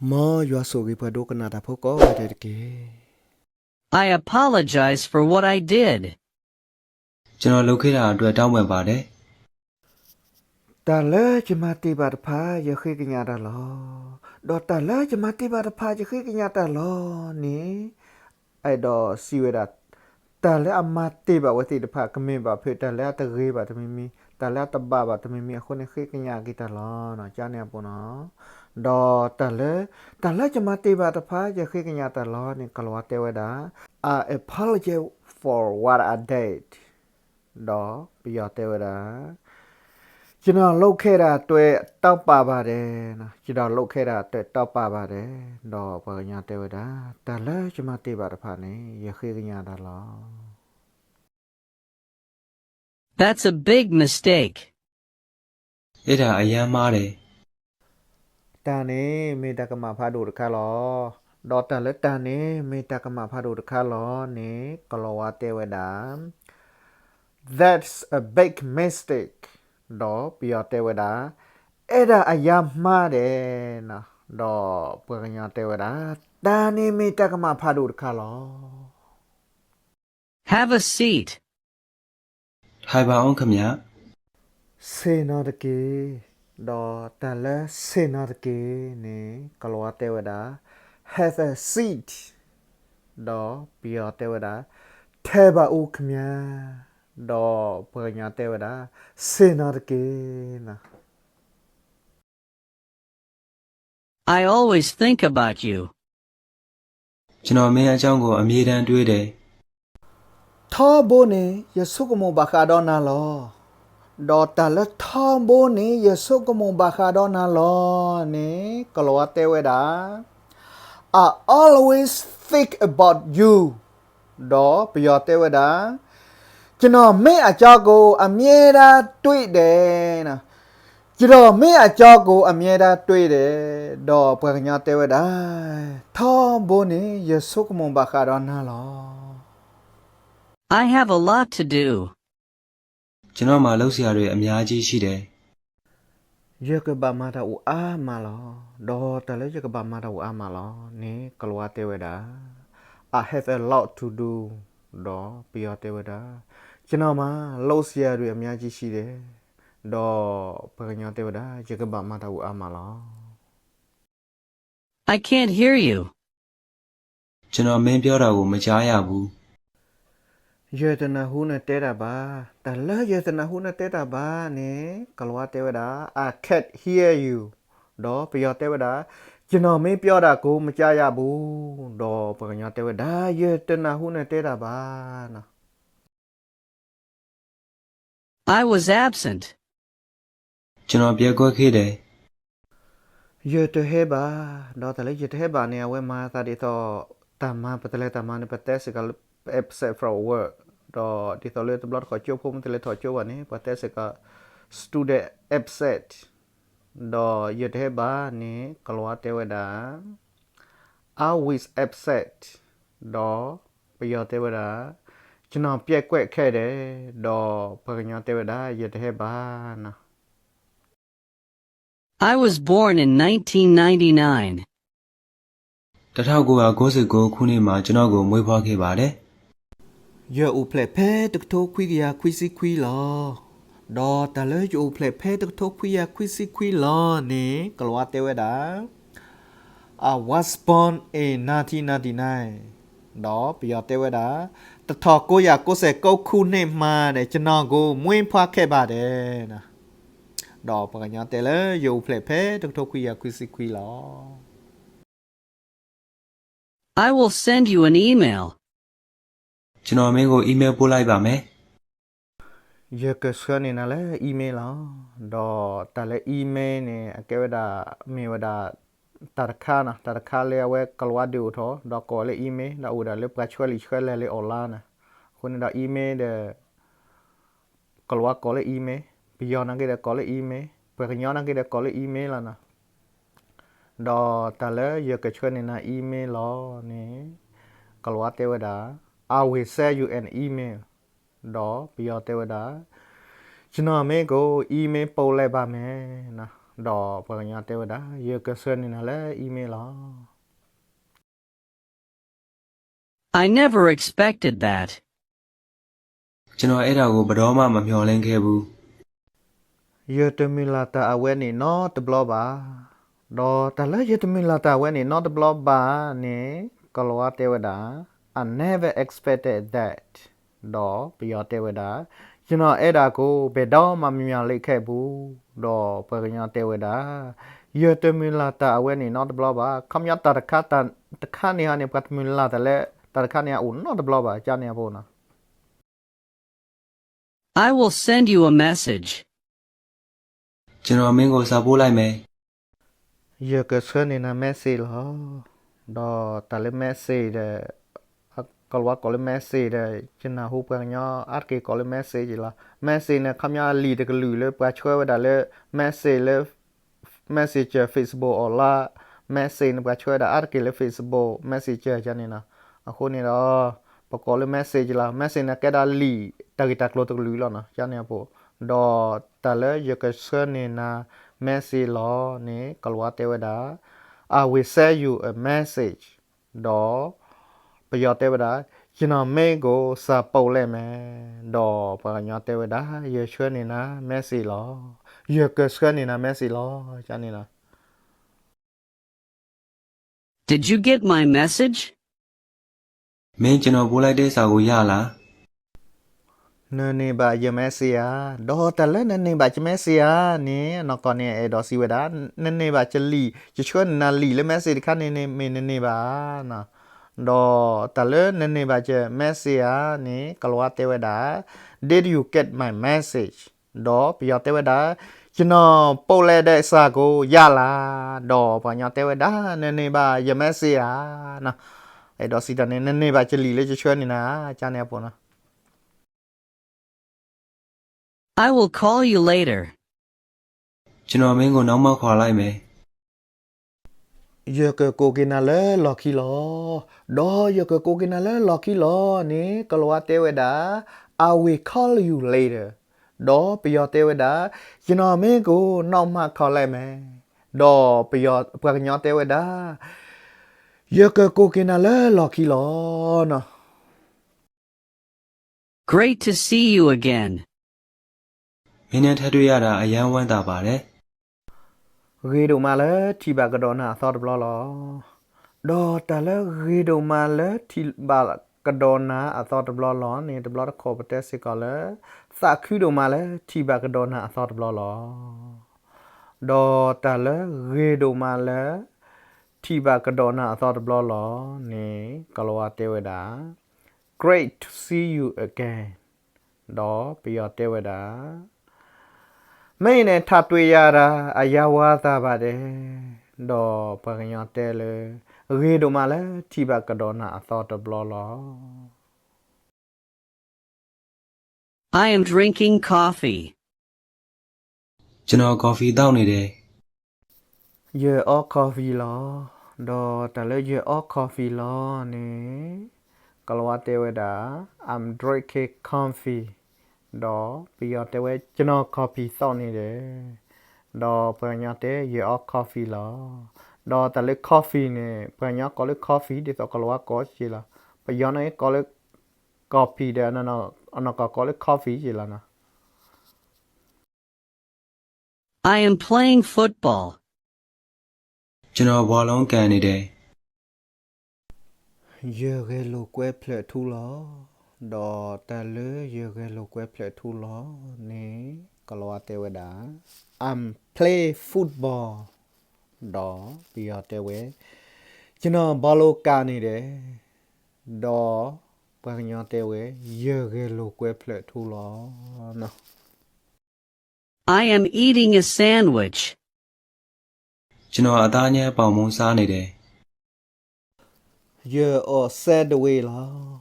မ်ယွၤဆိၣ်ဂ့ၤပှၤဒိကနၣ်တၢ်ဖိကိးဂၤဒဲးတက့ၢ်. I apologize for what I did. ကျွန်တော်လုပ်ခဲ့တာအတွက်တောင်းပန်ပါတယ်. တၢ်လၢယမၤတ့ၢ်ဘၣ်တဖၣ် ယဃ့ကညးတၢ်လီၤ. ဒီးတၢ်လၢယမၤတ့ၢ်ဘၣ်တဖၣ် ယဃ့ကညးတၢ်လီၤန့ၣ် အဲၣ်ဒိးစံးဝဲဒၣ်, တၢ်လၢအမၤတ့ၢ်ဘၣ်ဝဲသ့ၣ်တဖၣ် ကမ့ၢ်ဘၣ်ဖဲတၢ်လၢအတဂ့ၤဘၣ်တမံၤမံၤ, တၢ်လၢအတဘၣ်ဘၣ်တမံၤမံၤအဃိန့ၣ် ဃ့ကညးက့ၤတၢ်လီၤ. ကန့ၣ်အပူၤနီၤ. ဒီးတၢ်လၢ, တၢ်လၢယမၤတ့ၢ်ဘၣ်တဖၣ် ယဃ့ကညးတၢ်လီၤန့ၣ် ကိၤလၤဝါတဲဝဲဒၣ်, I apologize for what I did. ဒီးပယီၤတဲဝဲဒၣ်, ကျွန်တော်လုပ်ခဲ့တာအတွက်တောင်းပန်ပါတယ်. ကျွန်တော်လုပ်ခဲ့တာအတွက်တောင်းပန်ပါတယ်. ဒီးပှၤကညီတဲဝဲဒၣ်, တၢ်လၢယမၤတ့ၢ်ဘၣ်တဖၣ်န့ၣ် ယဃ့ကညးတၢ်လီၤ. That's a big mistake. အဲ့ဒါအရမ်းမားတယ်. တၢ်န့ၣ်မ့ၢ်တၢ်ကမၣ်ဖးဒိၣ်တခါလီၤ. ဒီးတၢ်လၢတၢ်န့ၣ်မ့ၢ်တၢ်ကမၣ်ဖးဒိၣ်တခါလီၤန့ၣ် ကိၤလၤဝါတဲဝဲဒၣ်, That's a big mistake. ဒီးပယီၤတဲဝဲဒၣ်, အဲ့ဒါအရမ်းမားတယ်. ဒီးပှၤကညီတဲဝဲဒၣ်, တၢ်န့ၣ်မ့ၢ်တၢ်ကမၣ်ဖးဒိၣ်တခါလီၤ. Have a seat. ထိုင်ပါဦးခင်ဗျာ. ဆ့ၣ်နီၤတက့ၢ်. ဒီးတၢ်လၢဆ့ၣ်နီၤတက့ၢ်န့ၣ် ကိၤလၤဝါတဲဝဲဒၣ်, Have a seat. ဒီးပယီၤတဲဝဲဒၣ်, ထိုင်ပါဦးခင်ဗျာ. ဒီးပှၤကညီတဲဝဲဒၣ်, ဆ့ၣ်နီၤတက့ၢ်. I always think about you. ကျွန်တော်မင်းအကြောင်းကိုအမြဲတမ်းတွေးတယ်. ထီဘိန့ၣ် ယဆိကမိၣ်ဘၣ်ဃးဒီးနၤလီၤ. ဒီးတၢ်လၢထီဘိန့ၣ် ယဆိကမိၣ်ဘၣ်ဃးဒီးနၤလီၤန့ၣ် ကိၤလၤဝါတဲဝဲဒၣ်, I always think about you. ဒီးပယီၤတဲဝဲဒၣ်, ကျွန်တော်မင်းအကြောင်းကိုအမြဲတမ်းတွေးတယ်. ကျွန်တော်မင်းအကြောင်းကိုအမြဲတမ်းတွေးတယ်. ဒီးပှၤကညီတဲဝဲဒၣ်, ထီဘိန့ၣ် ယဆိကမိၣ်ဘၣ်ဃးဒီးနၤလီၤ. I have a lot to do. ကျွန်တော်မှာလုပ်စရာတွေအများကြီးရှိတယ်. ယကဘၣ်မၤတၢ်အိၣ်အါမးလီၤ. ဒီးတၢ်လၢယကဘၣ်မၤတၢ်အိၣ်အါမးလီၤန့ၣ် ကိၤလၤဝါတဲဝဲဒၣ်, I have a lot to do. ဒီးပယီၤတဲဝဲဒၣ်, ကျွန်တော်မှာလုပ်စရာတွေအများကြီးရှိတယ်. ဒီးပှၤကညီတဲဝဲဒၣ်, ယကဘၣ်မၤတၢ်အိၣ်အါမးလီၤ. I can't hear you. ကျွန်တော်မင်းပြောတာကိုမကြားရဘူး. ယတနၢ်ဟူနတဲတၢ်ဘၣ်. တၢ်လၢယတနၢ်ဟူနတဲတၢ်ဘၣ်န့ၣ် ကိၤလၤဝါတဲဝဲဒၣ်, I can't hear you. ဒီးပယီၤတဲဝဲဒၣ်, ကျွန်တော်မင်းပြောတာကိုမကြားရဘူး. ဒီးပှၤကညီတဲဝဲဒၣ်, ယတနၢ်ဟူနတဲတၢ်ဘၣ်. I was absent. ကျွန်တော်ပျက်ကွက်ခဲ့တယ်. ယတဟဲဘၣ်. ဒီးတၢ်လၢယတဟဲဘၣ်န့ၣ် အဝဲမၤသးဒ်သိး တၢ်မၤ ပတလဲၤတၢ်မၤန့ၣ် ပတဲစ့ၢ်ကီး absent from work. ဒီးဒ်သိးလၢတဘျီတခီၣ်ကၠိဖိမ့ၢ်တလဲၤထီၣ်ကၠိဘၣ်န့ၣ် ပှၤတဲစ့ၢ်ကီး student absent. ဒီးယတဟဲဘၣ်န့ၣ် ကိၤလၤဝါတဲဝဲဒၣ်, I was absent. ဒီးပယီၤတဲဝဲဒၣ်, ကျွန်တော်ပျက်ကွက်ခဲ့တယ်. ဒီးပှၤကညီတဲဝဲဒၣ်, ယတဟဲဘၣ်. I was born in nineteen ninety-nine. တစ်ထောင့်ကိုးရာကိုးဆယ့်ကိုးခုနှစ်မှာကျွန်တော့်ကိုမွေးဖွားခဲ့ပါတယ်. ယအိၣ်ဖျဲၣ်ဖဲတကထိခွံကယၤခွံဆံခွံလီၤ. ဒီးတၢ်လၢယအိၣ်ဖျဲၣ်ဖဲတကထိခွံကယၤခွံဆံခွံလီၤန့ၣ် ကိၤလၤဝါတဲဝဲဒၣ်, I was born in nineteen ninety-nine. ဒီးပယီၤတဲဝဲဒၣ်, တစ်ထောင့်ကိုးရာကိုးဆယ့်ကိုးခုနှစ်မှာ ကျွန်တော့်ကိုမွေးဖွားခဲ့ပါတယ်. ဒီးပှၤကညီတဲလၢ ယအိၣ်ဖျဲၣ်ဖဲတကထိခွံကယၤခွံဆံခွံလီၤ. I will send you an email. ကျွန်တော်မင်းကို email ပို့လိုက်ပါမယ်. ယကဆှၢန့ၢ်နၤလၢ email လီၤ. ဒီးတၢ်လၢ email န့ၣ် အကဲဝဲဒၣ် မ့ၢ်ဝဲဒၣ် တၢ်တခါနီၤ, တၢ်တခါလၢအဝဲကိၤလၤဝါဒုးအိၣ်ထီၣ် ဒီးကိးလၢ email ဒီးအိၣ်ဒၣ်လၢပှၤဆှၢလံာ်ဆှၢလဲၢ်လၢ online န့ၣ်, အဃိန့ၣ်ဒီး email ဒီး ကိၤလၤဝါကိးလၢ email, ပယီၤနာ်က့ဒီးကိးလၢ email, ပှၤကညီနာ်က့ဒီးကိးလၢ email လီၤနီၤ. ဒီးတၢ်လၢယကဆှၢန့ၢ်နၤ email လီၤန့ၣ် ကိၤလၤဝါတဲဝဲဒၣ်, I will send you an email. ဒီးပယီၤတဲဝဲဒၣ်, ကျွန်တော်မင်းကို email ပို့လိုက်ပါမယ်နီၤ. ဒီးပှၤကညီတဲဝဲဒၣ် ယကဆှၢန့ၢ်နၤလၢ email လီၤ. I never expected that. ကျွန်တော်အဲဒါကိုဘယ်တော့မှမမျှော်လင့်ခဲ့ဘူး. ယတမုၢ်လၢ်တၢ်အဝဲန့ၣ်နီတဘျီဘၣ်. ဒီးတၢ်လၢယတမုၢ်လၢ်တၢ်အဝဲန့ၣ်နီတဘျီဘၣ်န့ၣ် ကိၤလၤဝါတဲဝဲဒၣ် I never expected that. ဒီးပယီၤတဲဝဲဒၣ် ကျွန်တော်အဲဒါကိုဘယ်တော့မှမမျှော်လင့်ခဲ့ဘူး. ဒီးပှၤကညီတဲဝဲဒၣ် ယတမုၢ်လၢ်တၢ်အဝဲန့ၣ်နီတဘျီဘၣ်. ခီပညီတၢ်တခါ တၢ်တခါန့ၣ်ဟီန့ၣ် ပှၤတမုၢ်လၢ်တၢ်လၢ တၢ်တခါန့ၣ်အအိၣ်နီတဘျီဘၣ် ကန့ၣ်အပူၤနီၤ. I will send you a message. ကျွန်တော်မင်းကိုစာပို့လိုက်မယ်. ယကဆှၢန့ၢ်နၤ message လီၤ. ဒီးတၢ်လၢ message ဒီး ကိၤလၤဝါကိးလၢ message ဒီး ယနၢ်ဟူပှၤကညီအါတက့ၢ်ကိးလၢ message လီၤ. message န့ၣ် ခီပညီအလံာ်တကလုာ်လၢပှၤဆှၢဝဲဒၣ်လၢ message လၢ Messenger, Facebook အီၤလၢ message န့ၣ် ပှၤဆှၢဝဲဒၣ်အါတက့ၢ်လၢ Facebook Messenger ကန့ၣ်နီၤ. အဃိန့ၣ်ဒီး ပကိးလၢ message လီၤ. message န့ၣ်ကဲဒၣ်လံာ်တၢ်ဂ့ၢ်တၢ်ကျိၤတကလုာ်လီၤနီၤ ကန့ၣ်အပူၤ. ဒီးတၢ်လၢယကဆှၢန့ၢ်နၤ message လီၤန့ၣ် ကိၤလၤဝါတဲဝဲဒၣ် I will send you a message. ဒီးပယီၤတဲဝဲဒၣ် ကျွန်တော်မင်းကိုစာပို့လိုက်မယ်. ဒီးပှၤကညီတဲဝဲဒၣ် ယဆှၢန့ၢ်နၤ message လီၤ. ယကဆှၢန့ၢ်နၤ message လီၤ ကန့ၣ်နီၤ. Did you get my message? မင်းကျွန်တော်ပို့လိုက်တဲ့စာကိုရလား. နန့ၢ်ဘၣ်ယ message ဧါ. ဒီးတၢ်လၢနန့ၢ်ဘၣ်ယ message ဧါန့ၣ် နီၢ်ကီၢ်န့ၣ် အဲၣ်ဒိးစံးဝဲဒၣ် နန့ၢ်ဘၣ်ယလံာ် ယဆှၢနၤလံာ်လၢ message တခါန့ၣ်န့ၣ် မ့ၢ်နန့ၢ်ဘၣ်ဧါ. ဒီးတၢ်လၢနန့ၢ်ဘၣ်ယ message ဧါန့ၣ် ကိၤလၤဝါတဲဝဲဒၣ် Did you get my message? ဒီးပယီၤတဲဝဲဒၣ် ကျွန်တော်ပို့လိုက်တဲ့စာကိုရလား. ဒီးပှၤကညီတဲဝဲဒၣ် နန့ၢ်ဘၣ်ယ message ဧါ. အဲၣ်ဒိးစံးတၢ်န့ၣ် နန့ၢ်ဘၣ်ယလံာ်လၢယဆှၢန့ၢ်နၤ ကန့ၣ်အပူၤနီၤ. I will call you later. ကျွန်တော်မင်းကိုနောက်မှခေါ်လိုက်မယ်. ယကကိးက့ၤနၤလၢလီၢ်ခံလီၤ. ဒီးယကကိးက့ၤနၤလၢလီၢ်ခံလီၤန့ၣ် ကိၤလၤဝါတဲဝဲဒၣ် I will call you later. ဒီးပယီၤတဲဝဲဒၣ် ကျွန်တော်မင်းကိုနောက်မှခေါ်လိုက်မယ်. ဒီးပယီၤ ပှၤကညီတဲဝဲဒၣ် ယကကိးက့ၤနၤလၢလီၢ်ခံလီၤနီၤ. Great to see you again. မင်းနဲ့ထပ်တွေ့ရတာအရမ်းဝမ်းသာပါတယ်. ဂ့ၤဒိၣ်မးလၢထံၣ်ဘၣ်ကဒီးနၤအသီတဘျီလီၤ. ဒီးတၢ်လၢဂ့ၤဒိၣ်မးလၢထံၣ်ဘၣ်ကဒီးနၤအသီတဘျီလီၤန့ၣ် တဘျီတခီၣ်ပတဲစ့ၢ်ကီးလၢ သးခုဒိၣ်မးလၢထံၣ်ဘၣ်ကဒီးနၤအသီတဘျီလီၤ. ဒီးတၢ်လၢဂ့ၤဒိၣ်မးလၢ ထံၣ်ဘၣ်ကဒီးနၤအသီတဘျီလီၤန့ၣ် ကိၤလၤဝါတဲဝဲဒၣ် Great to see you again. ဒီးပယီၤတဲဝဲဒၣ် မင်းနဲ့ထပ်တွေ့ရတာအရမ်းဝမ်းသာပါတယ်. ဒီးပှၤကညီတဲလၢ ဂ့ၤဒိၣ်မးလၢထံၣ်ဘၣ်ကဒီးနၤအသီတဘျီလီၤ. I am drinking coffee. ကျွန်တော်ကော်ဖီသောက်နေတယ်. ယအီ coffee လီၤ. ဒီးတၢ်လၢယအီ coffee လီၤန့ၣ် ကိၤလၤဝါတဲဝဲဒၣ် I'm drinking coffee. ဒီးပယီၤတဲဝဲ ကျွန်တော်ကော်ဖီသောက်နေတယ်. ဒီးပှၤကညီတဲ ယအီ coffee လီၤ. ဒီးတၢ်လၢ coffee န့ၣ် ပှၤကညီကိးလၢ coffee ဒ်သိးကိၤလၤဝါကိးက့ၤလီၤ. ပယီၤန့ၣ်ကိးလၢ coffee ဒီး အနီၢ်ကီၢ်ကိးလၢ coffee က့ၤလီၤနီၤ. I am playing football. ကျွန်တော်ဘောလုံးကန်နေတယ်. ယဂဲၤလိာ်ကွဲဖျၢၣ်ထူလီၤ. ဒီးတၢ်လၢယဂဲၤလိာ်ကွဲဖျၢၣ်ထူလီၤန့ၣ် ကိၤလၤဝါတဲဝဲဒၣ် I'm play football. ဒီးပယီၤတဲဝဲ ကျွန်တော်ဘောလုံးကန်နေတယ်. ဒီးပှၤကညီတဲဝဲ ယဂဲၤလိာ်ကွဲဖျၢၣ်ထူလီၤ. I am eating a sandwich. ကျွန်တော်အသားညှပ်ပေါင်မုန့်စားနေတယ်. ယအီၣ် sandwich လီၤ.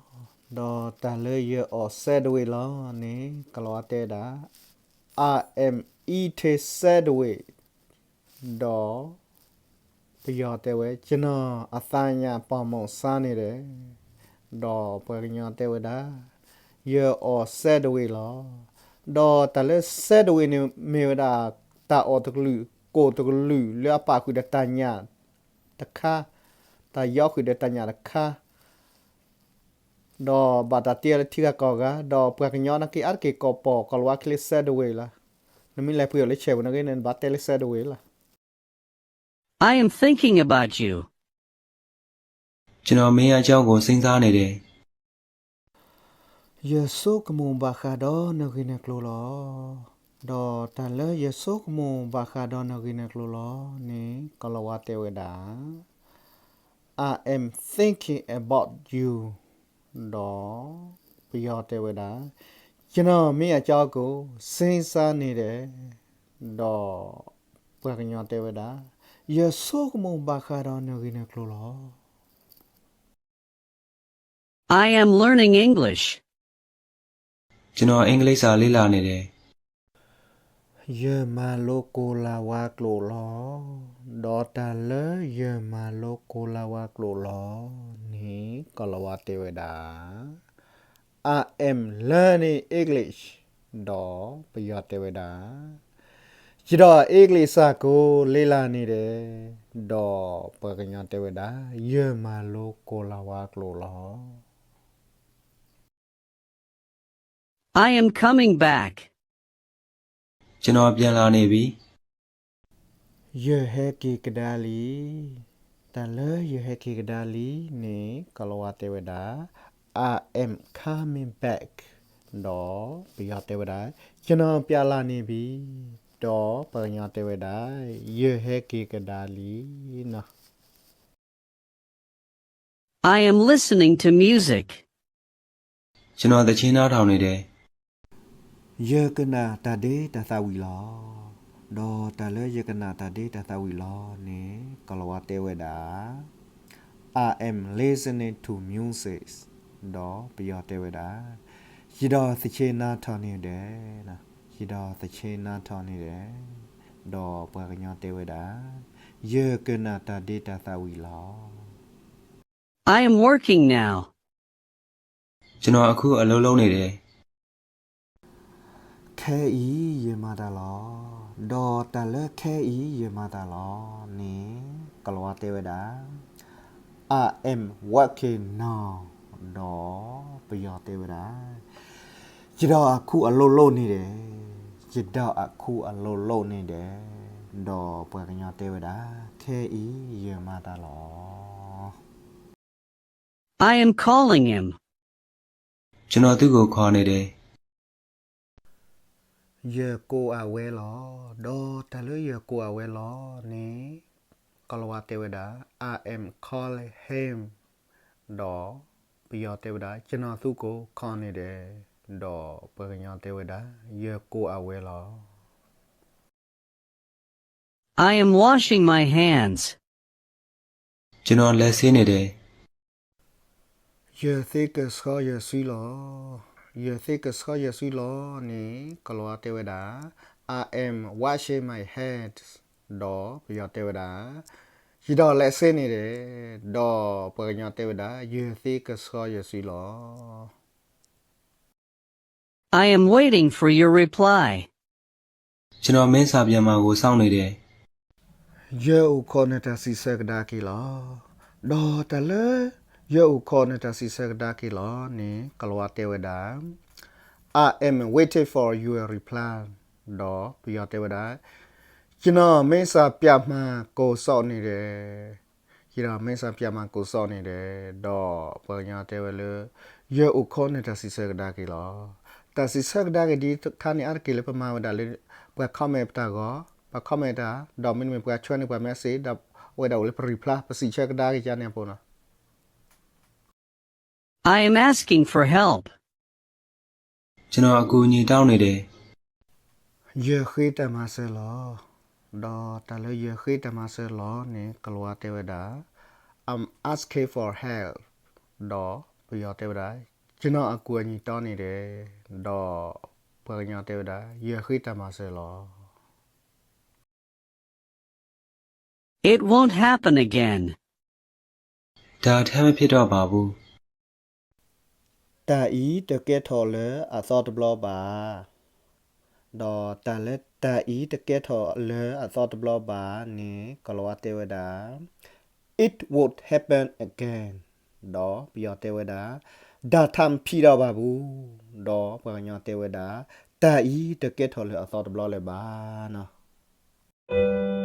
ဒီးတၢ်လၢယအီၣ် sandwich လီၤန့ၣ် ကိၤလၤဝါတဲဒၣ် I am eating sandwich. ဒီးပယီၤတဲဝဲ ကျွန်တော်အသားညှပ်ပေါင်မုန့်စားနေတယ်. ဒီးပှၤကညီတဲဝဲဒၣ် ယအီၣ် sandwich လီၤ. ဒီးတၢ်လၢ sandwich န့ၣ် မ့ၢ်ဝဲဒၣ်တၢ်အီၣ်တကလုာ် တၢ်ကိၢ်တကလုာ်လၢအပာ်ဃုာ်ဒီးတၢ်ညၣ်တခါ, တၢ်ယီဃုာ်ဒီးတၢ်ညၣ်တခါ, ဒီးဘၣ်တၢ်တ့အီၤလၢထံဂၤကီၢ်ဂၤ, ဒီးပှၤကညီနာ်က့အါတက့ၢ်ကိးပီၢ် ကိၤလၤဝါချ့ စဲးဒဝ့ၤ လီၤ. နမ့ၢ်လဲၤပှ့ၤအီၤလၢဆဲးပူၤနာ်က့န့ၣ် နဘၣ်တဲလၢ စဲးဒဝ့ၤ လီၤ. I am thinking about you. ကျွန်တော်မင်းအကြောင်းကိုစဉ်းစားနေတယ်. ယဆိကမိၣ်ဘၣ်ဃးဒီးနဂ့ၢ်နကျိၤလီၤ. ဒီးတၢ်လၢယဆိကမိၣ်ဘၣ်ဃးဒီးနဂ့ၢ်နကျိၤလီၤန့ၣ် ကိၤလၤဝါတဲဝဲဒၣ် I am thinking about you ဒီးပယီၤတဲဝဲဒၣ် ကျွန်တော်မင်းအကြောင်းကိုစဉ်းစားနေတယ် ဒီးပှၤကညီတဲဝဲဒၣ် ယဆိကမိၣ်ဘၣ်ဃးဒီးနဂ့ၢ်နကျိၤလီၤ. I am learning English. ကျွန်တော်အင်္ဂလိပ်စာလေ့လာနေတယ်. ယမၤလိကိၤလၤဝါကျိာ်လီၤ. ဒီးတၢ်လၢယမၤလိကိၤလၤဝါကျိာ်လီၤန့ၣ် ကိၤလၤဝါတဲဝဲဒၣ် I am learning English ဒီးပယီၤတဲဝဲဒၣ် ကျွန်တော်အင်္ဂလိပ်စာကိုလေ့လာနေတယ် ဒီးပှၤကညီတဲဝဲဒၣ် ယမၤလိကိၤလၤဝါကျိာ်လီၤ. I am coming back. ကျွန်တော်ပြန်လာနေပြီ. ယဟဲက့ၤကဒါလံ. တၢ်လၢယဟဲက့ၤကဒါလံန့ၣ် ကိၤလၤဝါတဲဝဲဒၣ် I am coming back ဒီးပယီၤတဲဝဲဒၣ် ကျွန်တော်ပြန်လာနေပြီ ဒီးပှၤကညီတဲဝဲဒၣ် ယဟဲက့ၤကဒါလံနီၤ. I am listening to music. ကျွန်တော်သီချင်းနားထောင်နေတယ်. ယကနၣ်တၢ်ဒ့တၢ်သးဝံၣ်လီၤ. ဒီးတၢ်လၢယကနၣ်တၢ်ဒ့တၢ်သးဝံၣ်လီၤန့ၣ် ကိၤလၤဝါတဲဝဲဒၣ် I am listening to music ဒီးပယီၤတဲဝဲဒၣ် ယဒီးသီချင်းနားထောင်နေတယ်, ယဒီးသီချင်းနားထောင်နေတယ်, ဒီးပှၤကညီတဲဝဲဒၣ် ယကနၣ်တၢ်ဒ့တၢ်သးဝံၣ်လီၤ. I am working now. ကျွန်တော်အခုအလုပ်လုပ်နေတယ်. ခဲအံၤယမၤတၢ်လီၤ. ဒီးတၢ်လၢခဲအံၤယမၤတၢ်လီၤန့ၣ် ကိၤလၤဝါတဲဝဲဒၣ် I am working now ဒီးပယီၤတဲဝဲဒၣ် ယဒီးအခုအလုပ်လုပ်နေတယ်, ယဒီးအခုအလုပ်လုပ်နေတယ်, ဒီးပှၤကညီတဲဝဲဒၣ် ခဲအံၤယမၤတၢ်လီၤ. I am calling him. ကျွန်တော်သူ့ကိုခေါ်နေတယ်. ယကိးအဝဲလီၤ. ဒီးတၢ်လၢယကိးအဝဲလီၤန့ၣ် ကိၤလၤဝါတဲဝဲဒၣ် I am calling him ဒီးပယီၤတဲဝဲဒၣ် ကျွန်တော်သူ့ကိုခေါ်နေတယ်, ဒီးပှၤကညီတဲဝဲဒၣ် ယကိးအဝဲလီၤ. I am washing my hands. ကျွန်တော်လက်ဆေးနေတယ်. ယသ့ကဆှီယစုလီၤ. ယသ့ကဆှီယစုလီၤန့ၣ် ကိၤလၤဝါတဲဝဲဒၣ် I am washing my hands ဒီးပယီၤတဲဝဲဒၣ် ယဒီးလက်ဆေးနေတယ်, ဒီးပှၤကညီတဲဝဲဒၣ် ယသ့ကဆှီယစုလီၤ. I am waiting for your reply. ကျွန်တော်မင်းစာပြန်မှာကိုစောင့်နေတယ်. ယအိၣ်ခိးနတၢ်စံးဆၢကဒါက့ၤလီၤ. ဒီးတၢ်လၢ ယအိၣ်ခိးနတၢ်စံးဆၢကဒါက့ၤလီၤန့ၣ် ကိၤလၤဝါတဲဝဲဒၣ် I am waiting for your reply ဒီးပယီၤတဲဝဲဒၣ် ကျွန်တော်မင်းစာပြန်မှာကိုစောင့်နေတယ်. ယဒီးမင်းစာပြန်မှာကိုစောင့်နေတယ်, ဒီးပှၤကညီတဲဝဲလၢ ယအိၣ်ခိးနတၢ်စံးဆၢကဒါက့ၤလီၤ. တၢ်စံးဆၢကဒါက့ၤဒ်ခါန့ၣ် အါတက့ၢ်လၢပမၤဝဲဒၣ်လၢ ပှၤ comment ပတၢ်ဂီၤ, ပှၤ comment တၢ်, ဒီးမ့တမ့ၢ်ပှၤဆွဲန့ၢ်ပှၤ message ဒီးဝဲဒၣ်အိၣ်လၢပ reply ပစံးဆၢကဒါက့ၤယၤန့ၣ်အပူၤနီၤ. I am asking for help. ကျွန်တော်အကူအညီတောင်းနေတယ်. ယဃ့တၢ်မၤစၢၤလီၤ. ဒီးတၢ်လၢယဃ့တၢ်မၤစၢၤလီၤန့ၣ် ကိၤလၤဝါတဲဝဲဒၣ် I'm asking for help ဒီးပယီၤတဲဝဲဒၣ် ကျွန်တော်အကူအညီတောင်းနေတယ်, ဒီးပှၤကညီတဲဝဲဒၣ် ယဃ့တၢ်မၤစၢၤလီၤ. It won't happen again. ဒါထပ်မဖြစ်တော့ပါဘူး. တၢ်အံၤတကဲထီၣ်လၢအသီတဘျီဘၣ်. ဒီးတၢ်လၢ တၢ်အံၤတကဲထီၣ်လၢအသီတဘျီဘၣ်န့ၣ် ကိၤလၤဝါတဲဝဲဒၣ် it won't happen again, ဒီးပယီၤတဲဝဲဒၣ် ဒါထပ်မဖြစ်တော့ပါဘူး, ဒီးပှၤကညီတဲဝဲဒၣ် တၢ်အံၤတကဲထီၣ်လၢအသီတဘျီလၢၤဘၣ်နီၤ.